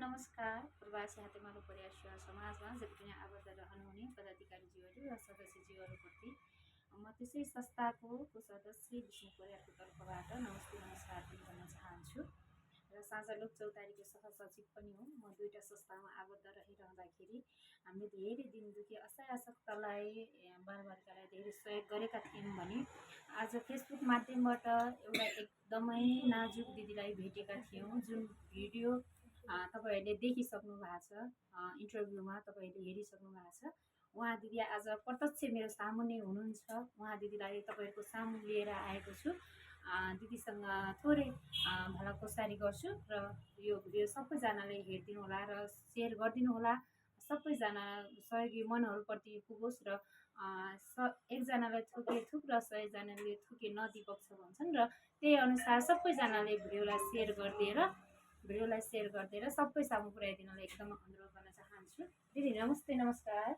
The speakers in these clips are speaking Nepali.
नमस्कार। प्रवासी हातेमालो परिवार सेवा समाजमा जति पनि आबद्ध रहनुहुने पदाधिकारीज्यूहरू र सदस्यज्यूहरूप्रति म त्यसै संस्थाको सदस्य विष्णु परिवारको तर्फबाट नमस्ते नमस्कार पनि भन्न चाहन्छु र साझा लोक चौतारीको सहसचिव पनि हुँ। म दुईवटा संस्थामा आबद्ध रहिरहँदाखेरि हामीले धेरै दिनदेखि असहायतालाई बालबालिकालाई धेरै सहयोग गरेका थियौँ भने आज फेसबुक माध्यमबाट एउटा एकदमै नाजुक दिदीलाई भेटेका थियौँ, जुन भिडियो तपाईँहरूले देखिसक्नु भएको छ। इन्टरभ्यूमा तपाईँहरूले हेरिसक्नु भएको छ। उहाँ दिदी आज प्रत्यक्ष मेरो सामुन्ने हुनुहुन्छ। उहाँ दिदीलाई तपाईँहरूको सामु लिएर आएको छु। दिदीसँग थोरै भलाकुसारी गर्छु र यो भिडियो सबैजनाले हेरिदिनु होला र सेयर गरिदिनु होला। सबैजना सहयोगी मनहरूप्रति पुगोस् र एकजनालाई थुके थुक र 100जनाले थुके नदिपक्ष भन्छन् र त्यही अनुसार सबैजनाले भिडियोलाई सेयर गरिदिएर सबै सामु पुर्याइदिनलाई एकदम अनुरोध गर्न चाहन्छु। दिदी नमस्ते नमस्कार।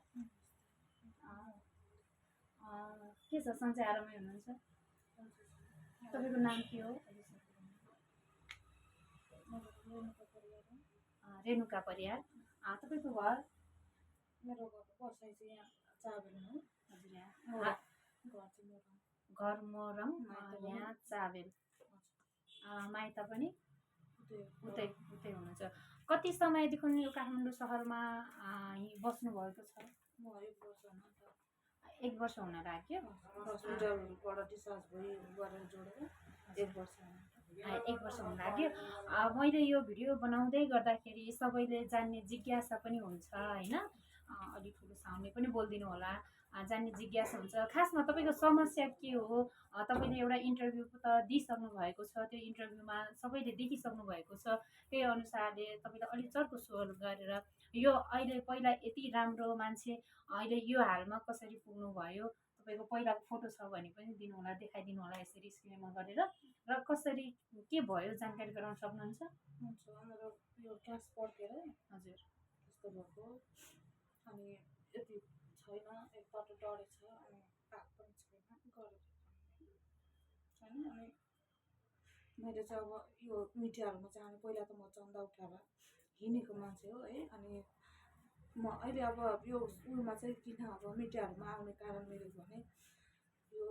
के छ, सन्चै आरामै हुनुहुन्छ? तपाईँको नाम के हो? रेणुका परियार। तपाईँको घर? मेरो घर बसाइ चाहिँ यहाँ चाबेल हो। हजुर, यहाँ घर मोरङ, यहाँ चाबेल। माइत पनि उतै हुनुहुन्छ। कति समयदेखि यो काठमाडौँ सहरमा बस्नुभएको छ? म 1 वर्ष हुन त 1 वर्ष हुन लाग्यो। हस्पिटलबाट डिस्चार्ज गरेर जोडेर 1 वर्ष हुन लाग्यो। मैले यो भिडियो बनाउँदै गर्दाखेरि सबैले जान्ने जिज्ञासा पनि हुन्छ होइन। अलिक ठुलो साउन्डले पनि बोलिदिनु होला। जान्ने जिज्ञासा हुन्छ खासमा तपाईँको समस्या के हो। तपाईँले एउटा इन्टरभ्यू त दिइसक्नु भएको छ, त्यो इन्टरभ्यूमा सबैले देखिसक्नु भएको छ। त्यही अनुसारले तपाईँले अलिक चर्को स्वर गरेर यो अहिले पहिला यति राम्रो मान्छे अहिले यो हालमा कसरी पुग्नु भयो, तपाईँको पहिलाको फोटो छ भने पनि दिनु होला, देखाइदिनु होला यसरी स्क्रिनमा गरेर, र कसरी के भयो जानकारी गराउन सक्नुहुन्छ? हुन्छ। मेरो यो ग्यास पड्केर हजुर त्यस्तो भएको, अनि यति छैन, एकपल्ट डढेछ, अनि काग पनि छैन, गरेर छैन। अनि मैले चाहिँ अब यो मिडियाहरूमा चाहिँ पहिला त म चन्दा उठाएर हिँडेको मान्छे हो है। अनि म अहिले अब यो उयोमा चाहिँ किन अब मिडियाहरूमा आउने कारण मेरो भने यो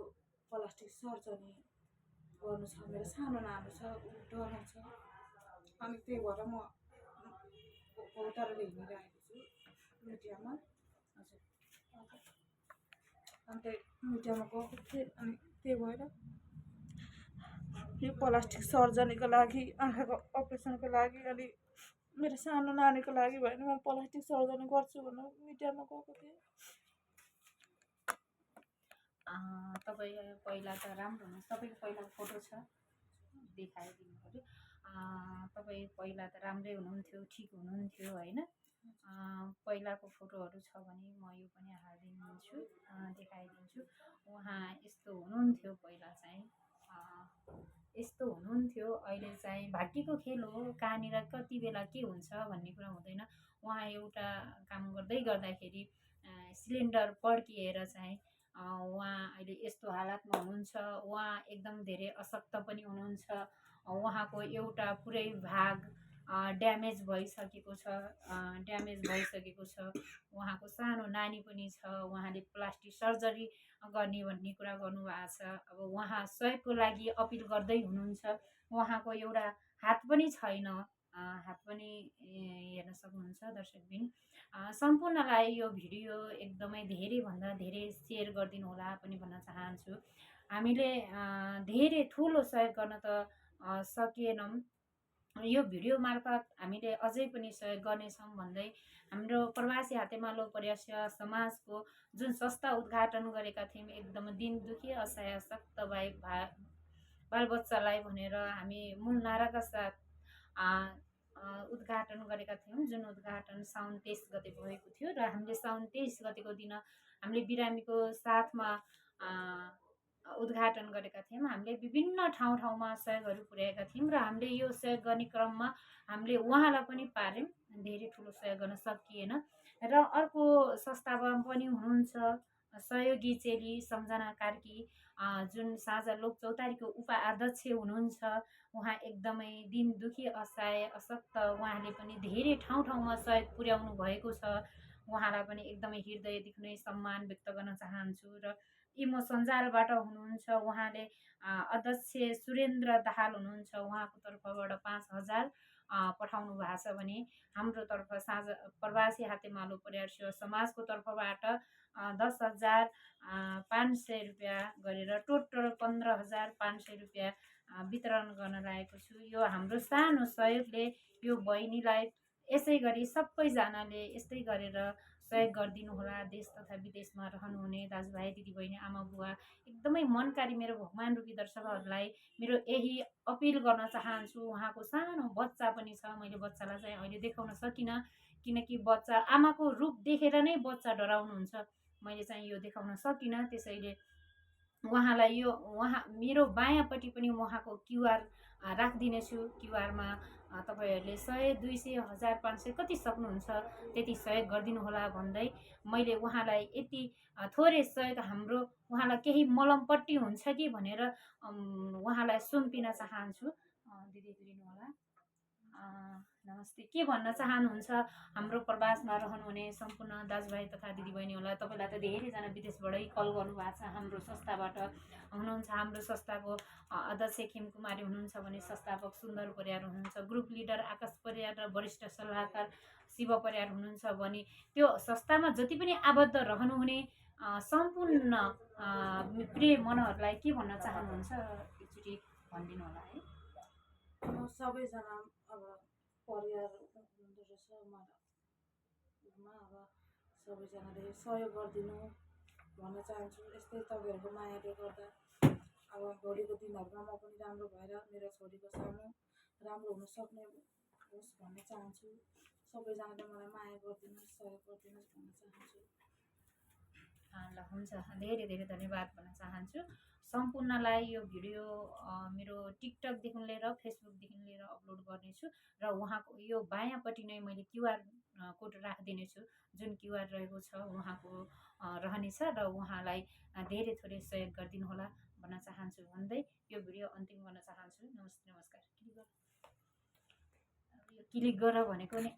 प्लास्टिक सर्जरी गर्नु छ, मेरो सानो नानी छ, ऊ डराउँछ, अनि त्यही भएर म उतारेर हिँडिरहेको छु मिडियामा। हजुर। अनि त्यही मिडियामा गएको थिएँ, अनि त्यही भएर यो प्लास्टिक सर्जरीको लागि, आँखाको अपरेसनको लागि, अनि मेरो सानो नानीको लागि भयो भने म प्लास्टिक सर्जरी गर्छु भनेर मिडियामा गएको थिएँ। तपाईँ पहिला त राम्रो हुनुहुन्छ। तपाईँको पहिलाको फोटो छ, देखाइदिनु पऱ्यो। तपाईँ पहिला त राम्रै हुनुहुन्थ्यो, ठिक हुनुहुन्थ्यो होइन। पहिलाको फोटोहरू छ भने म यो पनि हालिदिन्छु, देखाइदिन्छु। उहाँ यस्तो हुनुहुन्थ्यो पहिला चाहिँ, यस्तो हुनुहुन्थ्यो। अहिले चाहिँ भाग्यको खेल हो, कहाँनिर कति बेला के हुन्छ भन्ने कुरा हुँदैन। उहाँ एउटा काम गर्दाखेरि सिलिन्डर पड्किएर चाहिँ उहाँ अहिले यस्तो हालतमा हुनुहुन्छ। उहाँ एकदम धेरै अशक्त पनि हुनुहुन्छ। उहाँको एउटा पुरै भाग ड्यामेज भइसकेको छ। उहाँको सानो नानी पनि छ। उहाँले प्लास्टिक सर्जरी गर्ने भन्ने कुरा गर्नुभएको छ। अब उहाँ सहयोगको लागि अपिल गर्दै हुनुहुन्छ। उहाँको एउटा हात पनि छैन, हात पनि हेर्न सक्नुहुन्छ दर्शकबिन। सम्पूर्णलाई यो भिडियो एकदमै धेरैभन्दा धेरै सेयर गरिदिनु होला पनि भन्न चाहन्छु। हामीले धेरै ठुलो सहयोग गर्न त सकिएनौँ। यो भिडियो मार्फत हामीले अझै पनि सहयोग गर्नेछौँ भन्दै हाम्रो प्रवासी हातेमालो परिवार सेवा समाजको जुन संस्था उद्घाटन गरेका थियौँ, एकदम दिन दुखी असहाय सक्त बालबच्चालाई भनेर हामी मूल नाराका साथ उद्घाटन गरेका थियौँ। जुन उद्घाटन साउन 23 गते भएको थियो र हामीले साउन 23 गतेको दिन हामीले बिरामीको साथमा उद्घाटन गरेका थियौँ। हामीले विभिन्न ठाउँमा सहयोगहरू पुर्याएका थियौँ र हामीले यो सहयोग गर्ने क्रममा हामीले उहाँलाई पनि पार्यौँ, धेरै ठुलो सहयोग गर्न सकिएन। र अर्को संस्थामा पनि हुनुहुन्छ सहयोगी चेली सम्झना कार्की जुन साझा लोक चौतारीको उपाध्यक्ष हुनुहुन्छ, उहाँ एकदमै दिन दुखी असहाय अशक्त, उहाँले पनि धेरै ठाउँ ठाउँमा सहयोग पुर्याउनु भएको छ। उहाँलाई पनि एकदमै हृदयदेखि नै सम्मान व्यक्त गर्न चाहन्छु। र इमो सञ्जालबाट हुनुहुन्छ उहाँले अध्यक्ष सुरेन्द्र दाहाल हुनुहुन्छ, उहाँको तर्फबाट 5,000 पठाउनु भएको छ भने हाम्रो तर्फ साझा प्रवासी हातेमालो परिवार सेवा समाजको तर्फबाट 10,500 रुपियाँ गरेर टोटल 15,500 रुपियाँ वितरण गर्न लागेको छु। यो हाम्रो सानो सहयोगले यो बहिनीलाई यसै गरी सबैजनाले यस्तै गरेर सहयोग गरिदिनु होला। देश तथा विदेशमा रहनुहुने दाजुभाइ दिदीबहिनी आमा बुवा एकदमै मनकारी मेरो भगवान रूपी दर्शकहरूलाई मेरो यही अपिल गर्न चाहन्छु। उहाँको सानो बच्चा पनि छ, मैले बच्चालाई चाहिँ अहिले देखाउन सकिनँ किनकि बच्चा आमाको रूप देखेर नै बच्चा डराउनुहुन्छ। मैले चाहिँ यो देखाउन सकिनँ, त्यसैले उहाँलाई यो मेरो बायाँपट्टि पनि उहाँको क्युआर राखिदिनेछु। क्युआरमा तपाईँहरूले 100, 200, 1000, 500 कति सक्नुहुन्छ त्यति सहयोग गरिदिनु होला भन्दै मैले उहाँलाई यति थोरै सहयोग हाम्रो उहाँलाई केही मलमपट्टि हुन्छ कि भनेर उहाँलाई सुम्पिन चाहन्छु। दिदी लिनु होला। नमस्ते। के भन्न चाहनुहुन्छ हाम्रो प्रवासमा रहनुहुने सम्पूर्ण दाजुभाइ तथा दिदीबहिनीहरूलाई? तपाईँलाई त धेरैजना विदेशबाटै कल गर्नुभएको छ। हाम्रो संस्थाबाट हुनुहुन्छ, हाम्रो संस्थाको अध्यक्ष खेम कुमारी हुनुहुन्छ भने संस्थापक सुन्दर परियार हुनुहुन्छ, ग्रुप लिडर आकाश परियार र वरिष्ठ सल्लाहकार शिव परियार हुनुहुन्छ भने त्यो संस्थामा जति पनि आबद्ध रहनुहुने सम्पूर्ण प्रिय मनहरूलाई के भन्न चाहनुहुन्छ एकचोटि भनिदिनु होला है। सबैजना अब परिवार हुँदो रहेछ मलाई अब सबैजनाले सहयोग गरिदिनु भन्न चाहन्छु। यस्तै तपाईँहरूको मायाले गर्दा अब भोलिको दिनहरूमा म पनि राम्रो भएर मेरो छोरीको सामु राम्रो हुन सक्ने होस् भन्न चाहन्छु। सबैजनाले मलाई माया गरिदिनुहोस्, सहयोग गरिदिनुहोस् भन्न चाहन्छु। ल हुन्छ, धेरै धेरै धन्यवाद भन्न चाहन्छु। सम्पूर्णलाई यो भिडियो मेरो टिकटकदेखि लिएर फेसबुकदेखि लिएर अपलोड गर्नेछु र उहाँको यो बायाँपट्टि नै मैले क्युआर कोड राखिदिनेछु। जुन क्युआर रहेको छ उहाँको रहनेछ र उहाँलाई धेरै थोरै सहयोग गरिदिनु होला भन्न चाहन्छु भन्दै यो भिडियो अन्तिम गर्न चाहन्छु। नमस्ते, नमस्कार। क्लिक गर भनेको नि